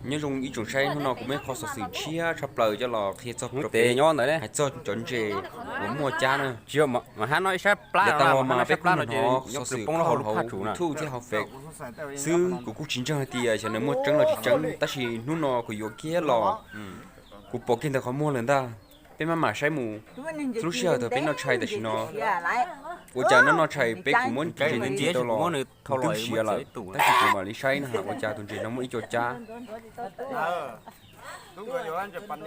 Nyob zoo ib tsoom saib, hnub no kuv muaj ib qho xov xwm tshiab tshaj plaws coj los qhia txog rau peb, hais txog cov ntses uas muaj cab na. Tsis yog mas hab no ib sab plab, yav tag los mas peb kuj hnov xov xwm hauv YouTube thiab hauv Face xwb, kuv kuj tsis ntseeg hais tias xyov nws muaj tseeb los tsis tseeb, tab sis hnub no kuv yuav kiag los, kuv pom kiag ntawm qhov muag lawm ntag. Peb maj mam saib mus, lub sij hawm thaum peb noj tshais tam sim no, ua cas noj noj tshais peb kuj muab ntses ntxi rau los twb siav lawm, tab sis kuv mam li saib na has ua cas tus ntses no muaj ib co cab.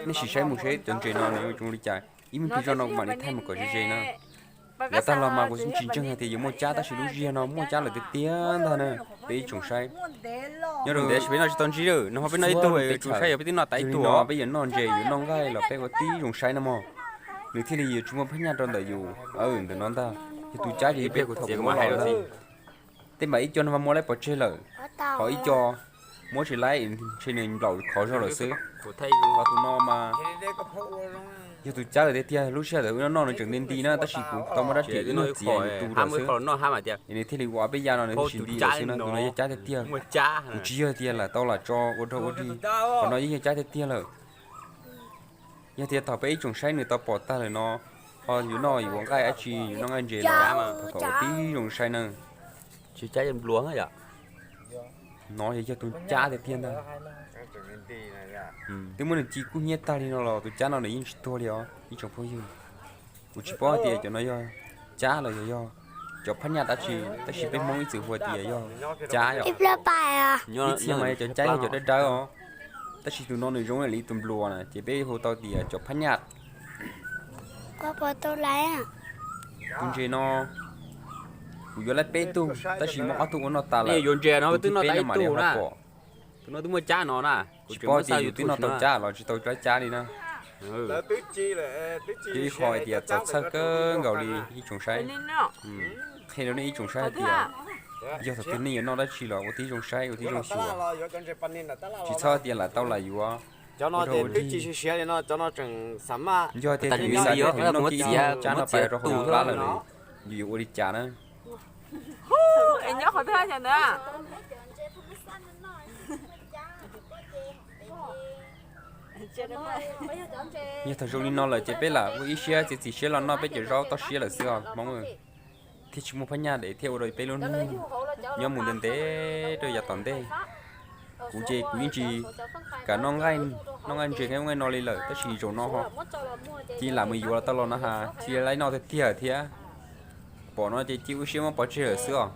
Nej sim saib mus seb cov ntses no nws zoo li cas, ib me pliag zoj no kuv mam li thaij mus kom ze ze na. Yav tag los mas kuv tsis ntseeg hais tias yuav muaj cab, tab sis lub sij hawm no muaj cab lawm tiag tiag ntag na. Peb ib tsoom saib, nyob rau ntev peb noj tsis tau ntsib lawm no, peb noj ib tug, tsoom saib yog peb twb noj tas ib tug no, peb yuav noj ntses yuav noj nqaij los peb ua tib zoo saib no mog. Nws thiaj li yuav tsis muaj phab nyaj rau ntawm yus, ntawm no ntag. Yog tus cab ces peb thaum kuv muab los ntag. Tej npam ib co no mas muab laib pov tseg lawm, ho ib co muab tsis laib, ntshe nws nplaum khov zog lawm xwb. Ho tus no mas yog tus cab lawm tiag tiag, lub sij hawm thaum wb noj noj nws tseem nti nti na, tab sis kuv tau muab rab riam wb noj txiav nws tu lawm xwb, es nws thiaj li ua peb ya no nws sim nti lawm xwb na. Tus no yog cab tiag tiag, kuv tsis yog tias lam tau lam tso ua rau ua ri, qhov no yeej yog cab tiag tiag lawm. Yog tias thaum peb ib tsoom saib nws tau pom tag lawm no, ho yuav noj yuav ua nqaij dab tsi, yuav noj nqaij ntses los thov kom ua tib zoo saib na. Tsis cab nplua yom. No yog tus cab tiag tiag ntag. Twb muab nws ci kub hnyiab tag li no los tus cab no nws yeej tsis tuag li os ib tsoom phooj ywg. Kuv tsis paub hais tias cov no yog cab los yog yog cov phab nyaj dab tsi, tab sis peb Hmoob ib txwm hu tias yog cab yom. Ib txhia mas yog cov cab yog cov dawb dawb os, tab sis tus no nws zoo li tus nplua na ces peb hu tau tias cov phab nyaj. Tus ntses no kuv yuav laib peb tug tab sis muaj ob tug ua noj tas lawm, tus thib peb no mam li ho pom. Tus no twb muaj cab no na, tsis paub tias yus twb noj tau cab los tsis tau laib cab li na. Yog ib qho hais tias txaus txhawj kawg nkaus li ib tsoom saib. Qhia rau nej ib tsoom saib hais tias yog thaum twg nej yuav noj dab tsi los ua tib zoo saib ua tib zoo xyuas, tsis txhob tias lam tau lam yuav. Yog tias tus xav tias thaum noj kiag ib tug cab no pais rau hauv plab lawm, yus yuav ua li cas na? Yog thaum zoo li no lawm ces peb lam ua ib siab txiav txim siab los noj peb cov zaub toj siab lawm xwb os Hmoob, thiaj tsis muaj phab nyaj dev thiaj ua rau peb lub neej nyob mus ntev ntev rau yav tom ntej. Kuv ces kuv yeej tsis kam noj nqaij ntses nqaij no li lawm tab sis zaum no ho cia lam mus yuav los tau los no ha cia li laib noj tiag tiag thiab. Pom no ces cia ua siab muab pov tseg lawm xwb os.